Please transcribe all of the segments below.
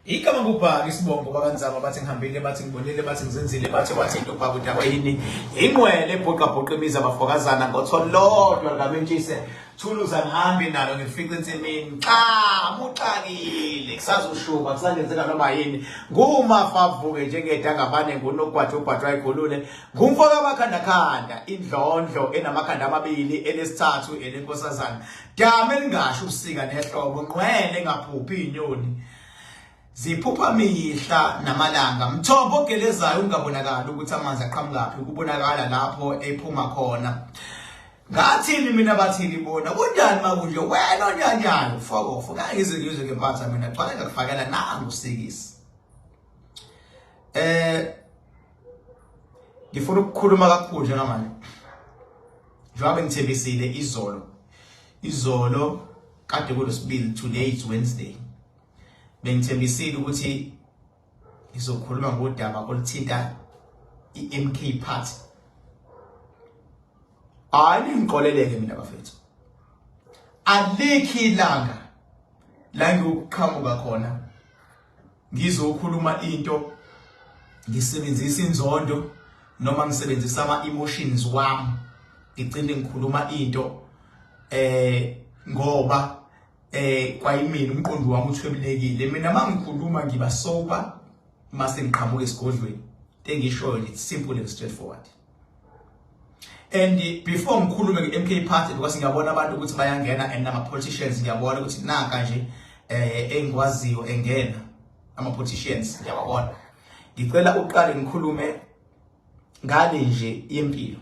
Igama ngubhaka isibongo bakanzama bathi ngihambile bathi ngibonile bathi ngizenzile bathi wathi into bhaka udaba yini ingqwele ebhuqa bhuqa imizi abafokazana ngotho lodwa likamentshise thuluza ngihambi nalo ngifica ensimini xa muxakile kusazoshuba kusangenzeka noma yini ngumafavuke njengedangabane ngunogwaja ubhajwa ayigulule ngumfo kamakhandakhanda indlondlo enamakhanda amabili elesithathu elenkosazana dama elingasho ubusika nehlobo ngqwele engaphuphi inyoni ziphupha mihla namalanga mthombo ogelezayo ungabonakali ukuthi amanzi aqhamukaphi kubonakala lapho ephuma khona ngathini mina bathini bona kunjani makunje wena onyanyayo fokofo kangize ngizwe ngempatha mina gcwale ngakufakela nangu sikisi eh ngifuna ukukhuluma kakhulu njengamanje njengoba ngithembisile izolo izolo kade kulosibili today is Wednesday bengithembisile ukuthi ngizokhuluma ngodaba oluthinta iMK Party. Hayi ningixoleleke mina bafethu. Alikho ilanga la ngiyokuqhamuka khona ngizokhuluma into ngisebenzisa inzondo noma ngisebenzisa ama emotions wami ngigcine ngikhuluma into eh ngoba eh kwayimina umqondo wami uthwebulekile mina mangikhuluma ngiba sober mase ngiqhamuka esigodlweni into engishoyo nje simple and straightforward and before ngikhulume nge-MK party because ngiyabona abantu ukuthi bayangena and nama politicians ngiyabona ukuthi nanka nje eh engikwaziyo engena ama politicians ngiyababona ngicela uqale ngikhulume ngale nje yempilo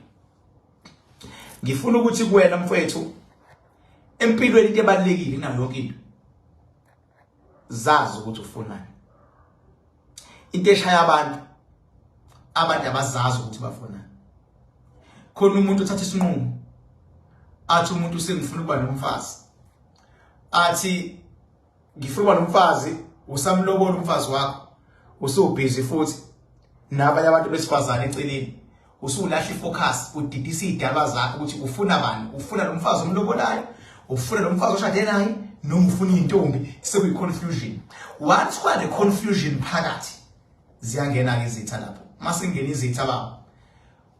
ngifuna ukuthi kuwena mfowethu empilweni into ebalulekile kunayo yonke into zazi ukuthi ufunani into eshaya abantu abantu abazazi ukuthi bafunani khona umuntu othatha isinqumo athi umuntu sengifuna ukuba nomfazi athi ngifuna ukuba nomfazi usamlobola umfazi wakho usubhizi futhi nabanye abantu besifazane eceleni usulahla ifocus udidisa izidalwa zakho ukuthi ufuna bani ufuna lo mfazi omlobolayo ufuna lo mfazi oshade naye noma ufuna intombi sekuyi confusion once kwa le confusion phakathi ziyangena ke izitha lapho mase ngena izitha baba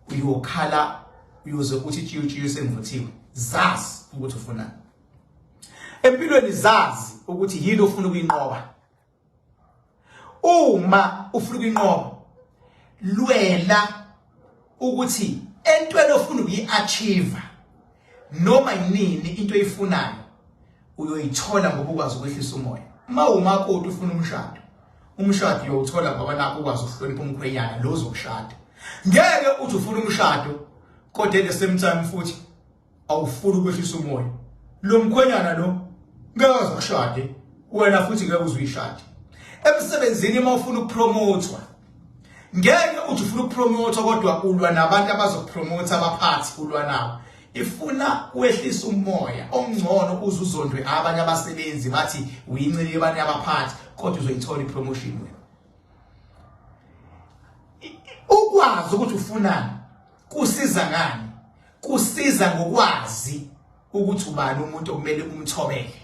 uyokhala uyoze uthi tshiyo tshiyo sengivuthiwe zazi ukuthi ufunani empilweni zazi ukuthi yini ofuna ukuyinqoba uma ufuna ukuyinqoba lwela ukuthi entweni ofuna ukuyi-achieve noma yinini into oyifunayo uyoyithola ngoba ukwazi ukwehlisa umoya uma umakoti ufuna umshado umshado uyowuthola ngoba nakho ukwazi ukuhlonipha umkhwenyana lo ozokushada ngeke uthi ufuna umshado kodwa at the same time futhi awufuni ukwehlisa umoya lo mkhwenyana lo ngeke azokushade wena futhi ngeke uzuyishade emsebenzini uma ufuna ukupromothwa ngeke uthi ufuna ukupromothwa kodwa ulwa nabantu abazokupromotha abaphathi ulwa nabo ifuna wehlisa umoya ongcono uze uzondwe abanye abasebenzi bathi uyincike abanye abaphathi kodwa uzoyithola ipromotion wena ukwazi ukuthi ufunani kusiza ngani kusiza ngokwazi ukuthi ubani umuntu okumele umthobele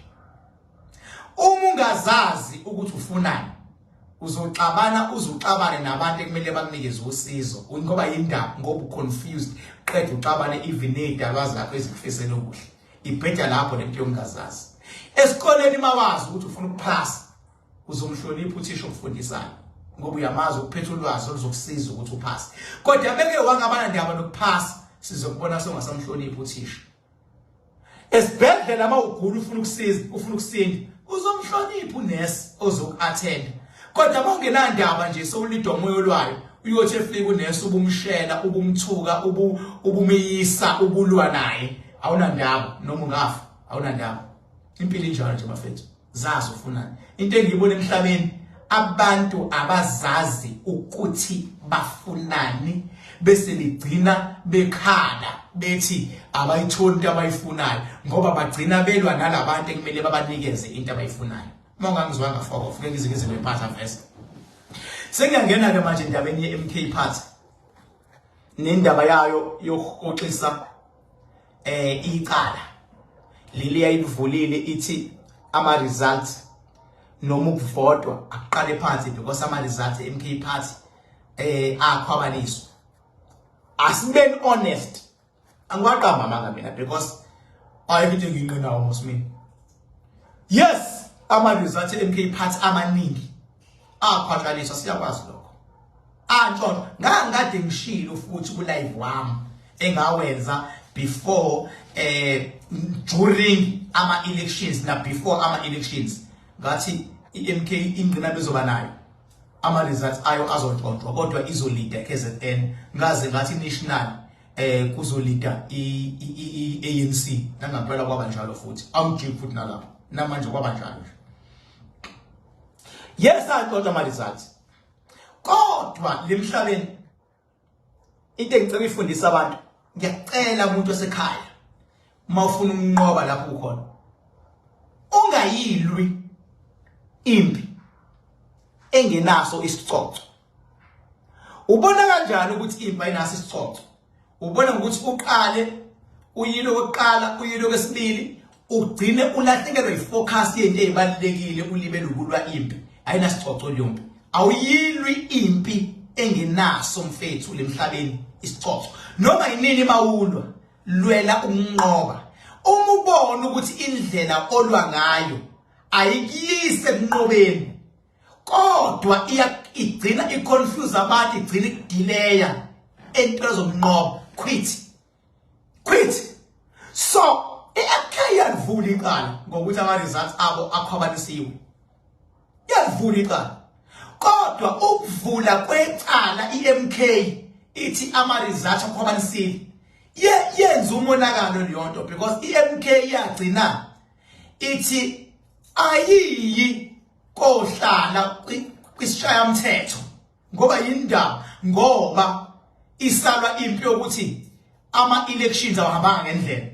uma ungazazi ukuthi ufunani uzoxabana uzuxabane nabantu ekumele bakunikeze usizo ngoba yindaba ngoba uconfused qeda uxabane even nezidalwa zakho ezikufisela okuhle ibheda lapho lento yokungazazi esikoleni mawazi ukuthi ufuna ukuphasa uzomhlonipha uthisha okufundisayo ngoba uyamazi ukuphetha ulwazi oluzokusiza ukuthi uphase kodwa beke wangabana ndaba nokuphasa sizokubona songasamhloniphi uthisha esibhedlela uma ugula ufuna ukusiza ufuna ukusinda uzomhlonipha unesi ozoku-attenda kodwa uma ungenandaba nje sewulidwa umoya olwayo uyothi efika unesi ubumshela ubumthuka ubumeyisa ubulwa naye awunandaba noma ungafa awunandaba impilo injalo nje bafethu zazi ufunani into engiyibona emhlabeni abantu abazazi ukuthi bafunani bese ligcina bekhala bethi abayitholi into abayifunayo ngoba bagcina belwa nalabantu ekumele babanikeze into abayifunayo uma ungangizwanga foko fuke ngize ngize ngiphatha vese sengiyangena ke manje endabeni ye-MK Party nendaba yayo yokuhoxisa eh icala leli yayivulile ithi ama results Noma ukuvotwa akuqale phansi because ama results MK party akhwabaniswa. Asibeni honest, angiwaqamba amanga mina because ayikho into engiyinqinawo mos mina. Yes, ama results MK party amaningi akhwahlaliswa, siyakwazi lokho, antshontsho. Ngangikade ngishilo futhi ku live wami engawenza before, during ama elections na before ama elections, ngathi iMK ingqina bezoba nayo, ama results ayo azontshontshwa, kodwa izoleada KZN. Ngaze ngathi national kuzoleada i-ANC. Nangampela kwaba njalo futhi, angijiki futhi nalapho namanje kwaba njalo nje. Yes, antshontsha ama results, kodwa lemhlabeni into engicela ifundisa abantu, ngiyacela umuntu osekhaya, uma ufuna ukunqoba lapho ukhona, ungayilwi impi engenaso isicoco. Ubona kanjani ukuthi impi ayinaso isicoco? Ubona ngokuthi uqale uyilo kokuqala, uyilo kwesibili, ugcine ulahlekelwe ifocus yento ezibalekile, ulibele ukulwa impi. Ayinasicoco leyo mpi. Awuyilwi impi engenaso, mfethu, lemhlabeni isicoco. Noma yinini mawulwa, lwela ukunqoba. Uma ubona ukuthi indlela olwa ngayo ayikuyise ekunqobeni, kodwa igcina iconfuse abantu, igcina ikudelaya into ezomnqoba, quit, quit. So i-MK iyalivula icala ngokuthi ama-results abo akhwabanisiwe, iyalivula icala, kodwa ukuvula kwecala i-MK ithi ama-results akhwabanisile yenza umonakalo leyo nto, because i-MK iyagcina ithi ayiyi kohlala kwisishayamthetho ngoba yindaba, ngoba isalwa impi yokuthi ama elections awahambanga ngendlela,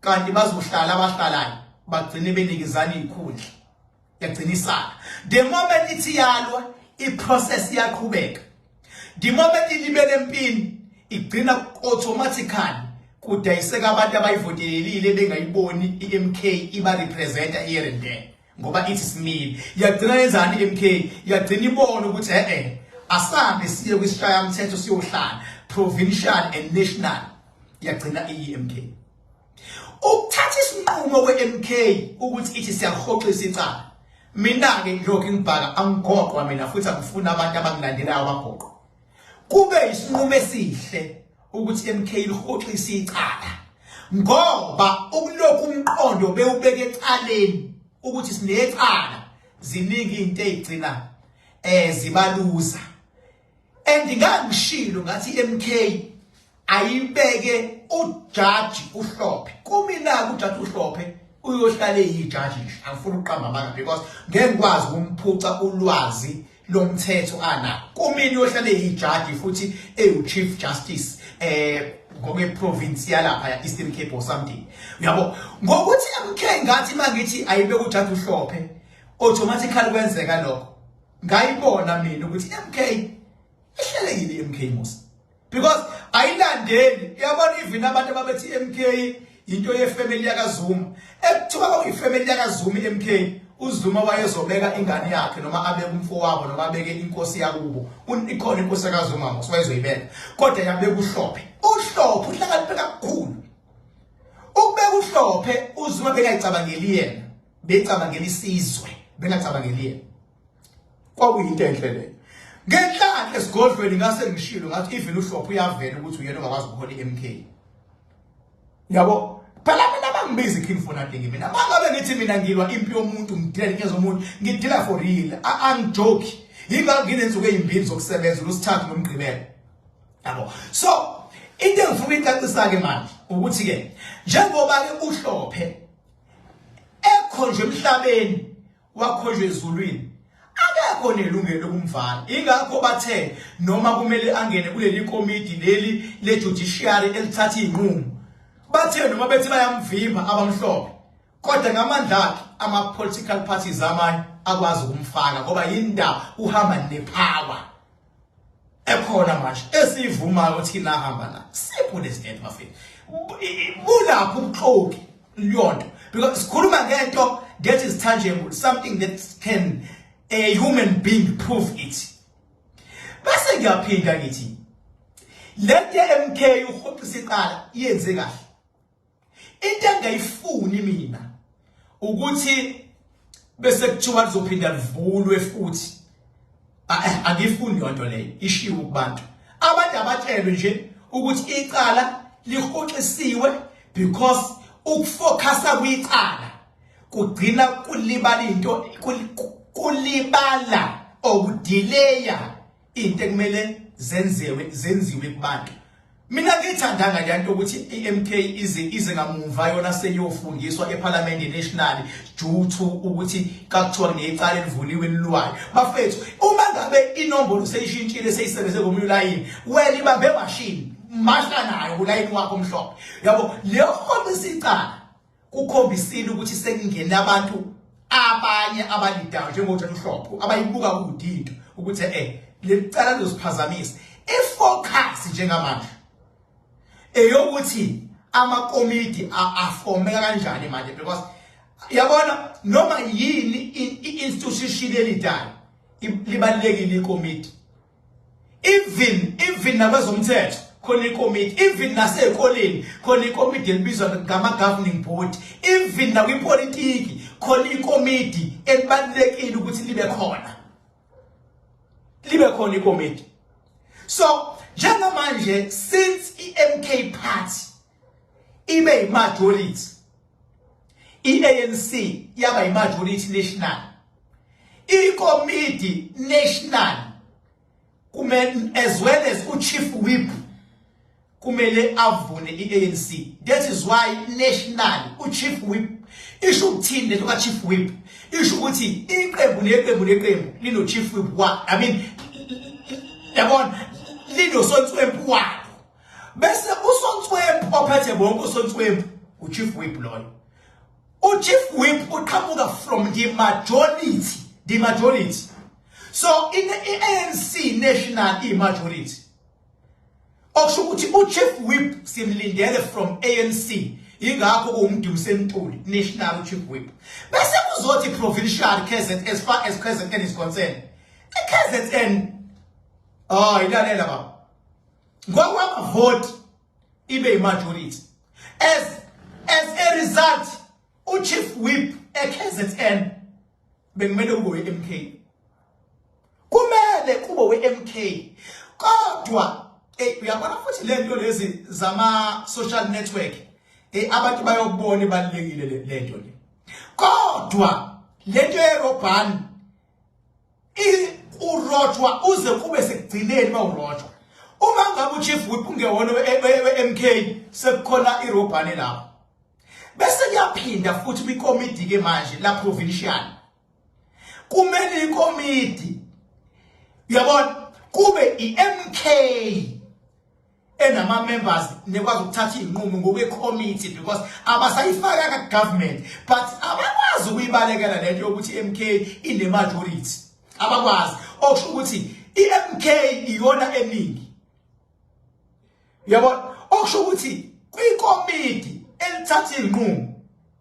kanti bazohlala abahlalayo bagcine benikezana izikhundla. Yagcina isala. The moment ithi yalwa, iprocess iyaqhubeka. The moment ilibele empini, igcina automatically kudayiseka abantu abayivotelelile bengayiboni iMK iba representa here and there, ngoba ithi simile. Yagcina yenzani iMK? Yagcina ibona ukuthi asambe siye kwisishaya mthetho, siyohlala provincial and national. Yagcina iMK ukuthatha isinqumo kweMK ukuthi ithi siyahoxisa icala. Mina ke lokho ngibhaka, angigoqwa mina futhi angifuna abantu abangilandelayo abagoqwa. Kube isinqumo esihle ukuthi MK lihoxisa icala, ngoba ukulokhu umqondo bewubeke ecaleni ukuthi sinecala, ziningi izinto ezigcina zibaluza. And ngangishilo ngathi MK ayibeke ujaji uHlophe. Kumina ujaji uHlophe uyohlale eyijaji nje, angifuni ukuqamba amanga because ngeke ngikwazi ukumphuca ulwazi lomthetho anako. Kumina uyohlale eyijaji futhi eyu chief justice ngokwe province yalapha ya Eastern Cape or something, uyabo. Ngokuthi MK ngathi mangithi ayibeke ujaji uHlophe, automatically kwenzeka lokho. Ngayibona mina ukuthi MK ihlelekile, MK mos, because ayilandeli. Uyabona, even abantu ababethi MK into yefamily yakaZuma, ekuthiwa kwakuyifamily yakaZuma iMK, uZuma wayezobeka ingane yakhe noma abeke umfowabo noma abeke inkosi yakubo. Ikhona inkosi yakaZuma mos, wayezoyibeka, kodwa yabeka uHlophe. UHlophe uhlakaniphe kakhulu. Ukubeka uHlophe, uZuma bekayicabangeli yena, becabangela isizwe, bengacabangeli yena. Kwakuyinto enhle leyo. Ngenhlanhla esigodlweni ngase ngishilo ngathi even uHlophe uyavela ukuthi uyena ongakwazi ukuhola iMK, yabo. Phela mina bangibiza king for nothing. Mina mangabe ngithi mina ngilwa impi yomuntu, ngidila inkinga zomuntu, ngidila for real, angijoke. Yingakho nginensuku ezimbili zokusebenza, uLwesithathu noMgqibelo, yabo. So into engifuna ukuyicacisa ke manje ukuthi ke njengoba ke uHlophe ekhonjwe emhlabeni, wakhonjwe ezulwini, akekho nelungelo lokumvala. Ingakho bathe noma kumele angene kuleli komidi leli le judiciary elithatha izinqumo, bathe noma bethi bayamvimba abamhlophe, kodwa ngamandla akhe ama political parties amanye akwazi ukumfaka, ngoba yindaba uhamba nepower ekhona manje esivumayo ukuthi nahamba la. Simple as that, bafethu. Bulapho ubuxoki leyonto, because sikhuluma ngento That is tangible, something that can a human being prove it. Bese ngiyaphinda ngithi lento ye-MK uhoxisa icala iyenze kahle. Into engayifuni mina ukuthi bese kuthiwa lizophinda livulwe futhi. Angifuni yonto leyo ishiwo kubantu. Abantu abatshelwe nje ukuthi icala lihoxisiwe because ukufocusa kwicala kugcina kulibala into, kulibala okudileya into ekumele zenziwe zenziwe kubantu. Mina ngithandanga le nto ukuthi iMK ize ngamuva yona seyofundiswa eParliament National due to ukuthi kakuthiwa kunecala elivuliwe elilwayo. Bafethu, uma ngabe inombolo seyishintshile seyisebenze ngomunye ulayini, wena ibambe mashini masha nayo kulayini wakho omhlophe. Yabo leyo hoxisa icala kukhombisile ukuthi sekungena abantu abanye abalidayo njengoJohn Hlophe abayibuka kude into ukuthi leli cala lizosiphazamisa. Ifocus njengamanje eyokuthi amakomidi afomeka kanjani manje, because yabona noma yini i-institution elidayo libalulekile ikomidi. Even nakwezomthetho khona ikomiti, even nasey'koleni khona ikomiti elibizwa ngama-governing board, even nakwipolitiki khona ikomiti elibalulekile ukuthi libe khona, libe khona ikomiti. So njengamanje since i-MK Party ibe i-majority, i-ANC yaba i-majority national, ikomiti national kumele as well as uchief whip kumele avune i-ANC. That is why national uchief whip isho ukuthini lento ka chief whip? Isho ukuthi iqembu neqembu neqembu lino chief whip wa, I mean yabona lino sontswempu walo, bese usontswempu ophethe bonke usontswempu uchief whip loyo. Uchief whip uqhamuka from the majority, the majority. So in the ANC national i-majority, okusho ukuthi uchief whip simlindele from ANC, ingakho kuwuMdumise Ntuli national chief whip. Bese kuzothi provincial KZN, as far as KZN is concerned, iKZN oh ilalela baba ngokwamavoti ibe i-majority. As a result uchief whip eKZN bekumele kube we-MK, kumele kube we-MK. Kodwa uyabona futhi lento lezi zama social network, abantu bayokubona ibalulekile lento le. Kodwa lento yerobhani urojwa uze kube sekugcineni bawurojwa. Uma ngabe uchief whip ungewona we-MK, sekukhona irobhani lapho. Bese kuyaphinda futhi kwikomidi ke manje la provincial, kumele ikomidi uyabona kube iMK enama members nekwazi ukuthatha izinqumo ngokwe-committee, because abasayifaka ka government, but abakwazi ukuyibalekela lento yokuthi iMK ine majority, abakwazi. Okusho ukuthi iMK iyona eningi, uyabona, okusho ukuthi kwikomidi elithatha izinqumo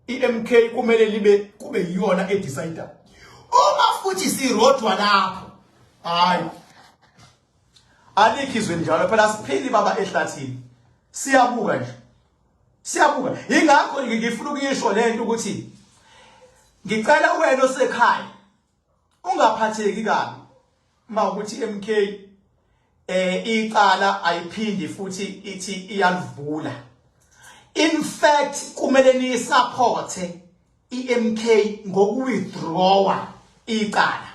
iMK kumele libe kube iyona edecide. Uma futhi sirodwa lapho, hayi alikho izwe njalo phela, siphili baba ehlathini, siyabuka nje, siyabuka. Ingakho ngifuna ukuyisho lento ukuthi ngicela wena osekhaya ungaphatheki kabi uma ukuthi MK icala ayiphindi futhi ithi iyalivula. In fact kumele niyisupport iMK ngokuwithdrawa icala.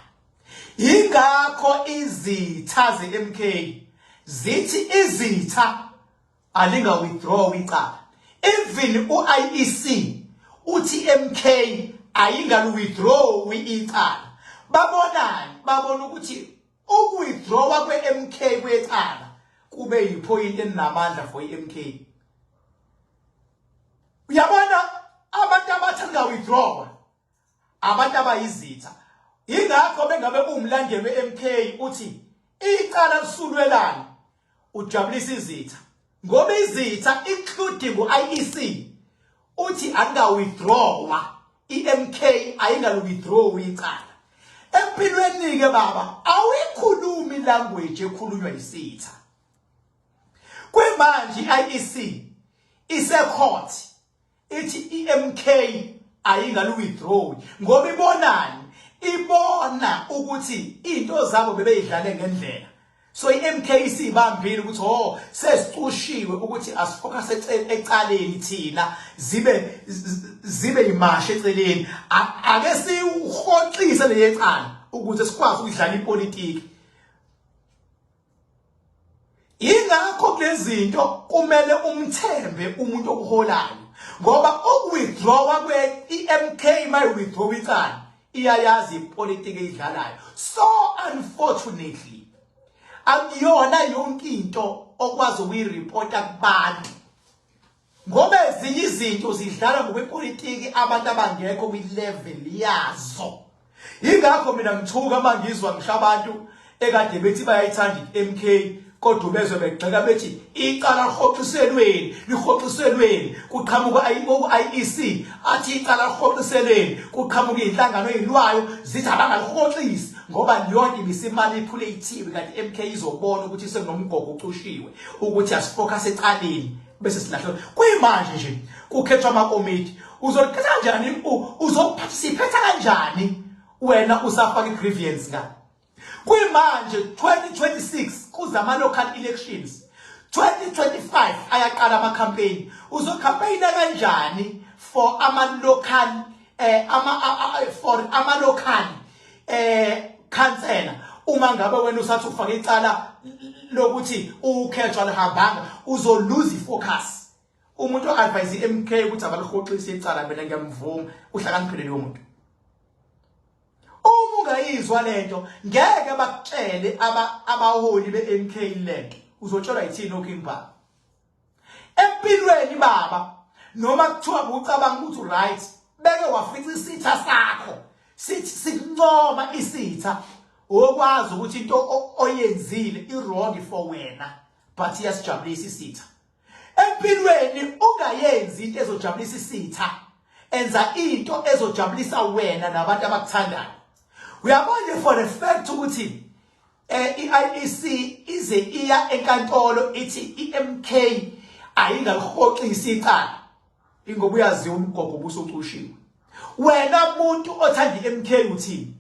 Ingakho izitha zeMK zithi izitha alinga withdraw icala. Even uIEC uthi MK ayingali withdraw icala. Babonani? Babona ukuthi ukuwithdrawa kweMK kwecala kube yipoint enamandla for iMK. Uyabona abantu abathi nga withdraw abantu abayizitha. Ingakho bengabe uwumlandeli weMK uthi icala lisulwelani, ujabulisa izitha, ngoba izitha including uIEC uthi anga withdrawa. iMK ayingalu withdraw icala. Empilweni ke baba awuyikhulumi language ekhulunywa isitha. Kwimanje iIEC ise court ithi iMK ayingalu withdraw ngoba ibonani, ibona ukuthi into zabo bebeyidlale ngendlela. So iMK isibambile ukuthi oh sesicushiwe ukuthi asifocus ecaleni thina, zibe imashe eceleni, ake siuhoxise leyecala ukuze sikwazi ukudlala ipolitiki. Ingakho kulezinto kumele umthembe umuntu okuholayo, ngoba ukuwithdrawa kwe-MK, mayi-withdraw icala, iyayazi ipolitiki eyidlalayo. So unfortunately akuyona yonke into okwazi ukuyiripota kubantu, ngoba ezinye izinto zidlala ngokwepolitiki abantu abangekho kwi-level yazo. Yingakho mina ngithuka uma ngizwa ngisho abantu ekade bethi bayayithanda i-MK, kodwa bezwe begxeka bethi icala lihoxiselweni, lihoxiselweni, kuqhamuka ku-IEC athi icala lihoxiselweni, kuqhamuka iy'nhlangano ey'lwayo zithi abangalihoxisi ngoba leyo nto ibisimanipulatiwe, kanti i-MK izobona ukuthi sekunomgogo ucushiwe ukuthi asifocus ecaleni bese silahlwa. Kuyimanje nje kukhethwa amakomiti, uzolikhetha kanjani, uzophatha siphetha kanjani wena usafaka i-grievance nga? Kuyimanje 2026 kuza ama-local elections, 2025 ayaqala ama-campaign, uzocampaigna kanjani for ama-local ama for ama-local councillor uma ngabe wena usathi ufaka icala lokuthi ukhetho alihambanga? Uzolose ifocus. Umuntu o-advise i-MK ukuthi abalihoxise icala, mina ngiyamvuma, uhlakaniphile leyo muntu. Uma ungayizwa lento, ngeke bakutshele abaholi be-MK lento, uzotshelwa yithini oKing Baba. Empilweni baba, noma kuthiwa ucabanga ukuthi right, beke wafica isitha sakho sithi sikuncoma isitha, okwazi ukuthi into oyenzile i-wrong for wena, but iyasijabulisa isitha. Empilweni ungayenzi into ezojabulisa isitha, enza into ezojabulisa wena nabantu abakuthandayo. Uyabona for the fact ukuthi i-IEC ize iya enkantolo ithi iMK ayingalihoxisi icala, ingoba uyaziwa umgogo obusucushiwe. Wena muntu othanda iMK uthini?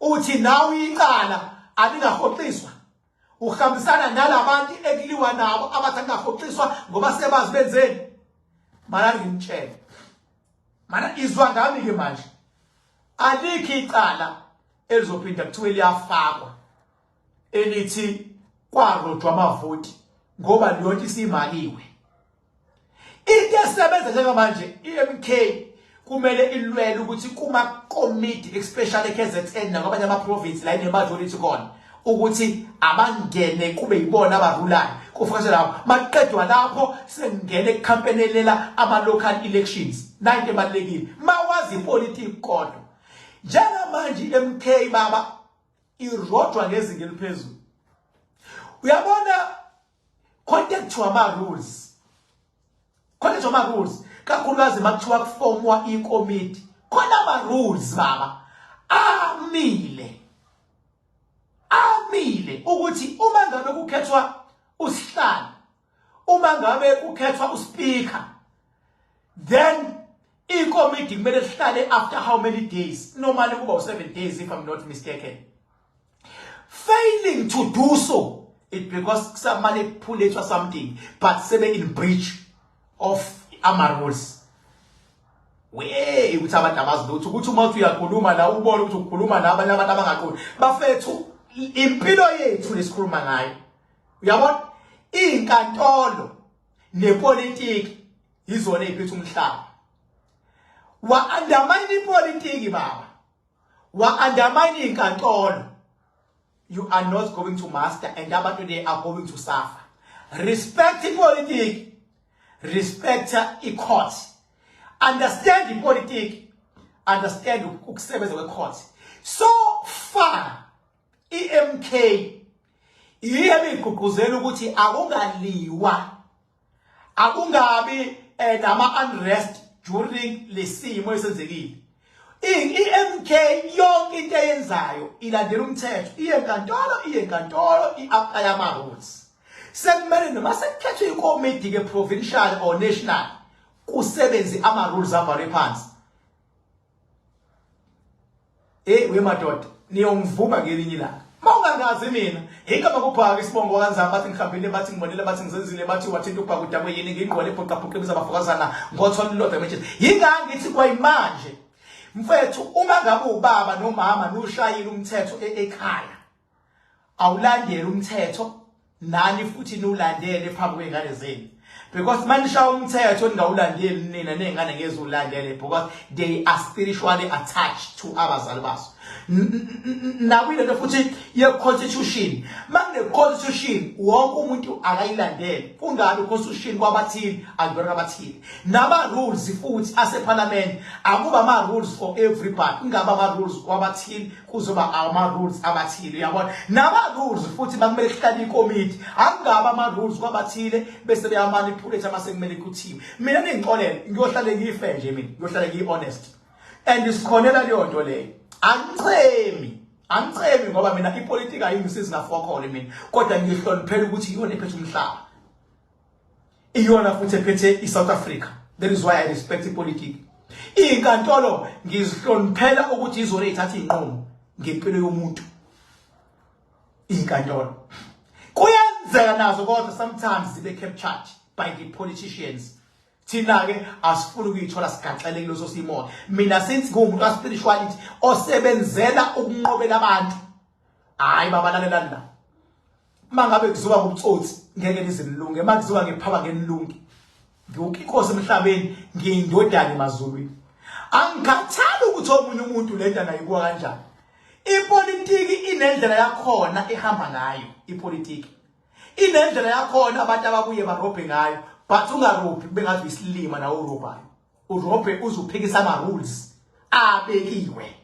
Uthi nawe icala alingahoxiswa? Uhambisana nalabantu ekuliwa nabo abathi angahoxiswa ngoba sebazi benzeni? Mana ngimtshele, mana izwa ngami ke manje, alikho icala elizophinda kuthiwe liyafakwa elithi kwarojwa amavoti, ngoba leyo nto isimakiwe. Into esebenza njengamanje, i-MK kumele ilwele ukuthi kuma-komiti, especially KZN nakwamanye ama-province la ine-majority khona, ukuthi abangene kube yibona abarulayo, kufocuswe lapho. Maqedwa lapho sengene ekucampaignelela ama-local elections. Nanto ebalulekile mawazi ipolitiki, kodwa njengamanje i-MK baba irodwa ngezinga eliphezulu. Uyabona, contact to ama-rules, contact to ama-rules, kakhulukazi makuthiwa kufomwa ikomiti, khona ama-rules baba amile, amile ukuthi uma ngabe kukhethwa usihlalo, uma ngabe kukhethwa uspeaker, then ikomiti kumele lihlale after how many days? Normally kuba u7 days, if I'm not mistaken. Failing to do so, it because kusamanipulate something, but sebe in breach of ama rules. We ukuthi abantu abazi lutho, ukuthi uma uthi uyakhuluma la ubone ukuthi ukhuluma nabanye abantu abangaqondi. Bafethu, impilo yethu lesikhuluma ngayo, uyabona, izinkantolo nepolitiki izona eziphethe umhlaba. Wa undermine ipolitiki baba, wa undermine inkantolo, you are not going to master and abantu, they are going to suffer. Respect ipolitiki, respect i-court, understand ipolitiki, understand ukusebenza kwe-court. So far iMK iye bigqugquzela ukuthi akungaliwa, akungabi nama unrest. during lesimo esenzekile. I-MK yonke into eyenzayo ilandela umthetho, iye enkantolo, iye enkantolo, i-apply ama-rules. Sekumele noma sekukhethwe ikomidi ke provincial or national kusebenze ama-rules abhalwe phansi. Hey we madoda, niyongivuma ngelinye ilanga. Mawungangazi mina, igama kubhaka isibongo kanzama bathi ngihambile bathi ngibonile bathi ngizenzile bathi wathinta ubhaka udakwe yini ngingqwele ibhuqa bhuqa ibiza abafokazana ngothola ilodwa manje. Yingani ngithi kwayimanje mfethu uma ngabe ubaba nomama nushayile umthetho e-, ekhaya awulandeli umthetho nani futhi niwulandele phambi kwey'ngane zenu because manishaya umthetho ningawulandeli nina ney'ngane ngeze ulandele because they are spiritually attached to abazali baso. Nakuyile nto futhi ye-constitution, makune-constitution wonke umuntu akayilandele, kungabi constitution kwabathile akubona abathile. Nama-rules futhi asephalamende akuba ama-rules for everybody, kungabi ama-rules kwabathile kuzoba ama-rules abathile, uyabona. Nama-rules futhi makumele kuhlale ikomiti, akungabi ama-rules kwabathile bese beyamanipulate uma sekumele kuthiwe. Mina ningixolele, ngiyohlale ngife nje mina, ngiyohlale ngiyi-honest and sikhonela leyo nto leyo. Angichemi, angichemi ngoba mina ipolitiki ayingisizi ngafokhole mina, kodwa ngihloniphela ukuthi iyona ephethe umhlaba, iyona futhi ephethe iSouth Africa. That is why I respect ipolitiki. Iy'nkantolo ngizihloniphela ukuthi izona ey'thatha iy'nqumo ngempilo yomuntu. Iy'nkantolo kuyenzeka nazo kodwa sometimes zibe captured by the politicians. Thina-ke asifuni ukuyithola sigaxele kuleso simo. Mina since ngiwumuntu ka-spirituality osebenzela ukunqobela abantu, hhayi babalalelani la. Uma ngabe kuziwa ngobutsotsi ngeke nize nilunge, uma kuziwa ngephaba ngeke nilunge. Ngiwukinkosi emhlabeni, ngiyindodana emazulwini. Angikhathali ukuthi omunye umuntu le nto angayibuka kanjani. Ipolitiki inendlela yakhona ehamba ngayo. Ipolitiki inendlela yakhona abantu ababuye barobhe ngayo, but ungarobhi kube ngathi uyisilima nawe urobhayo. Urobhe uze uphikisa ama-rules abekiwe,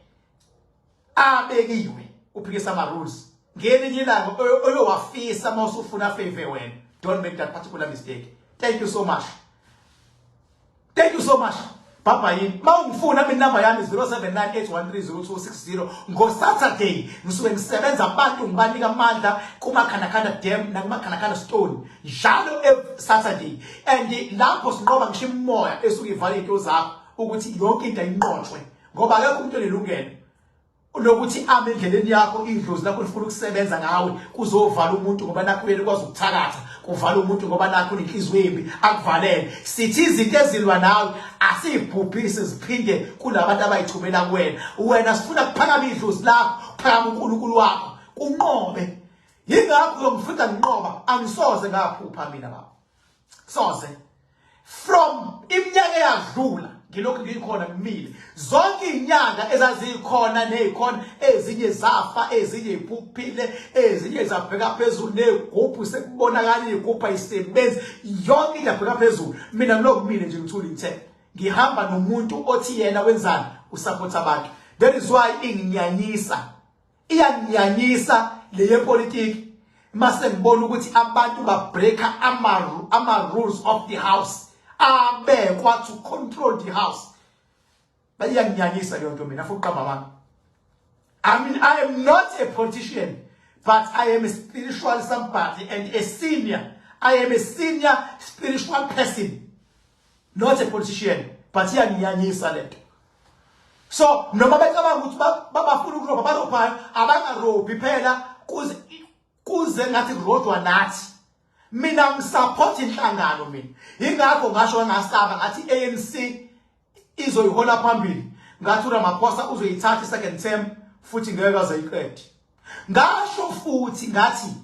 abekiwe, uphikisa ama-rules ngelinye ilanga oyowafisa uma usufuna favor wena. Don't make that particular mistake. Thank you so much, thank you so much. Baba yini uma ungifuna mina, inamba yami 0798130260. Ngo-Saturday ngisuke ngisebenza abantu, ngibanika amandla kuMakhanakhana Dam nakuMakhanakhana Stone njalo every Saturday, and lapho sinqoba ngisho imoya esuke ivale iy'nto zakho ukuthi yonke into ayinqotshwe, ngoba akekho umuntu onelungelo lokuthi ame endleleni yakho. Idlozi lakho lifuna ukusebenza ngawe, kuzovala umuntu ngoba nakho uyena ukwazi ukuthakatha, kuvala umuntu ngoba nakho unenhliziyo embi, akuvalele. Sithi izinto ezilwa nawe asiyibhubhise ziphinde kulabantu abayithumela kuwena. Wena sifuna kuphakama idlozi lakho, kuphakama uNkulunkulu wakho, kunqobe. Yingakho uyongifika nginqoba, angisoze ngaphupha mina baba, soze. From iminyaka eyadlula ngilokhu ngikhona, ngimile. Zonke izinyanga ezazikhona nezikhona, ezinye zafa, ezinye iphuphile, ezinye zabheka phezulu negubhu, sekubonakala igubhu ayisebenzi, yonke into yabheka phezulu. Mina ngilokhu kumile nje, ngithula ngithe ngihamba nomuntu othi yena wenzani, usupport abantu. That is why inginyanyisa, iyanginyanyisa le yepolitiki mase ngibona ukuthi abantu babreaka ama rules of the house abekwa to control the house. Bayanginyanyisa leyo nto mina futhi qamba amanga. I mean, I am not a politician, but I am a spiritual somebody and a senior. I am a senior spiritual person, not a politician, but iyanginyanyisa lento. So noma becabanga ukuthi babafuna ukurobha, barobhayo abangarobhi phela kuze ngathi kurodwa nathi. Mina ngisupport inhlangano mina, ingakho ngasho ngasaba ngathi ANC izoyihola phambili, ngathi uRamaphosa uzoyithatha i-second term futhi ngeke aze ayiqede. Ngasho futhi ngathi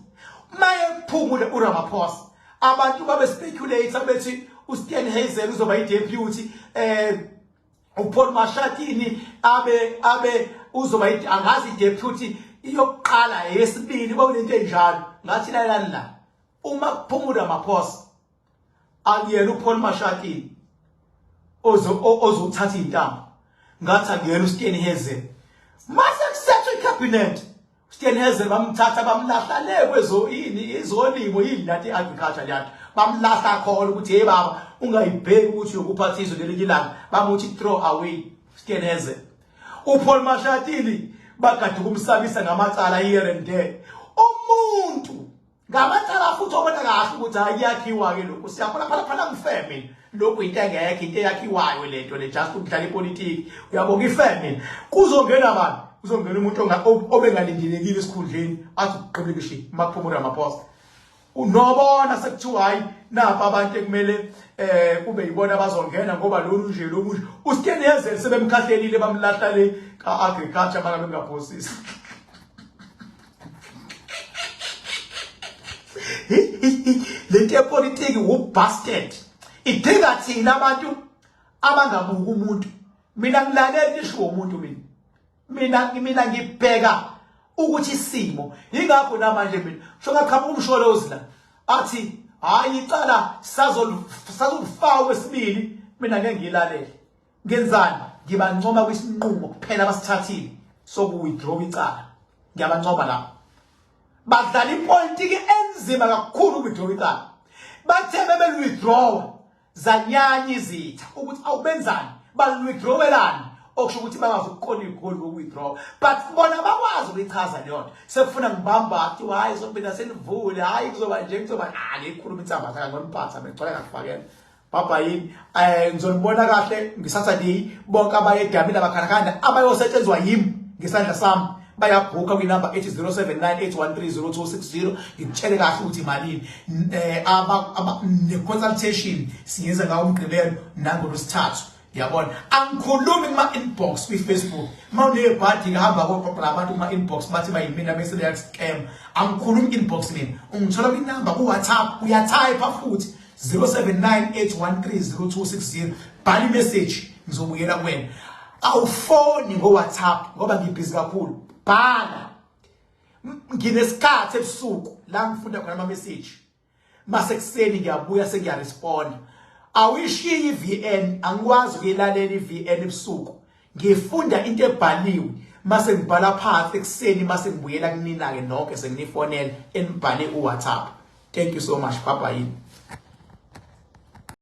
maye kuphumule uRamaphosa, abantu babe speculate bethi uSteenhuisen uzoba i-deputy, uPaul Mashatini abe uzoba angazi i-deputy iyokuqala yesibili, kwakunento enjalo. Ngathi lalani la, uma kuphuma uRamaphosa akuyena uPaul Mashatini ozothatha intambo, ngathi akuyena uSteenhuisen. Mase kusethwe icabinet, uSteenhuisen bamthatha bamlahla le kwezo yini, izolimo yini nathi, agriculture leyanto, bamlahla khona ukuthi hey baba. ungayibheki ukuthi uyokuphatha izwe lelinye ilanga bamuthi throw away Steneze uPaul Mashatili bagade ukumsabisa ngamacala here and there umuntu ngamacala futhi obona kahle ukuthi hayi kuyakhiwa ke lokhu siyabona phela phela ngife mina lokhu into engekho into eyakhiwayo lento le just ukudlala ipolitiki uyabonga ife mina kuzongena bani kuzongena umuntu obengalindelekile esikhundleni athi uqhibilikishi makuphuma uRamaphosa unobona sekuthiwa hayi napa abantu ekumele eh kube yibona abazongena ngoba lolu nje lobu nje uStenezele sebemkhahlelile bamlahla le ka agriculture makabe bengaphosisi lento yepolitiki wu-bastard idinga thina abantu abangabuki umuntu mina ngilalela isho umuntu mina mina mina ngibheka ukuthi isimo yingakho namanje mina sho ngaqhamuka umsholozi la athi hayi icala sazolifaka kwesibili mina ngeke ngilalele ngenzani ngibancoma kwisinqumo kuphela abasithathile soku-withdraw icala ngiyabancoma lapho badlala ipolitiki enzima kakhulu uku-withdraw icala bathe bebeli-withdrawa zanyanya izitha ukuthi awubenzani bali-withdrawelani okusho ukuthi bangazi ukuqona igoli ngoku-withdraw but bona bakwazi ukuyichaza leyo nto sekufuna ngibamba kuthiwa hhayi sompinda senivule hhayi kuzoba nje kuzoba ngiyikhuluma insamba ngoniphatha mina ngigcwala ngakufakela Baba yini eh ngizonibona kahle ngiSaturday bonke abaye edamini abakhanakanda abayosetshenzwa yimi ngesandla sami bayabhuka kwinamba ethi 0798130260 ngikutshele kahle ukuthi imalini eh aba ne consultation siyenza ngawo umgqibelo nangolwesithathu yabona angikhulumi kuma inbox kwi Facebook uma unebhadi ngihamba koqoqa abantu kuma inbox bathi bayimina bese beyakuscam angikhulumi inbox mina ungithola kwinamba ku WhatsApp uyatype futhi 0798130260 bhala imessage ngizobuyela kuwena awufoni ngo-whatsapp ngoba ngibhizi kakhulu bhala nginesikhathi ebusuku la ngifunda khona ama-message masekuseni ngiyabuya sengiyaresponda awuyishiyi i-VN angikwazi ukuyilalela i-VN ebusuku ngifunda into ebhaliwe mase ngibhala phansi ekuseni mase ngibuyela kunina-ke nonke senginifonela enibhale uWhatsApp thank you so much bye bye.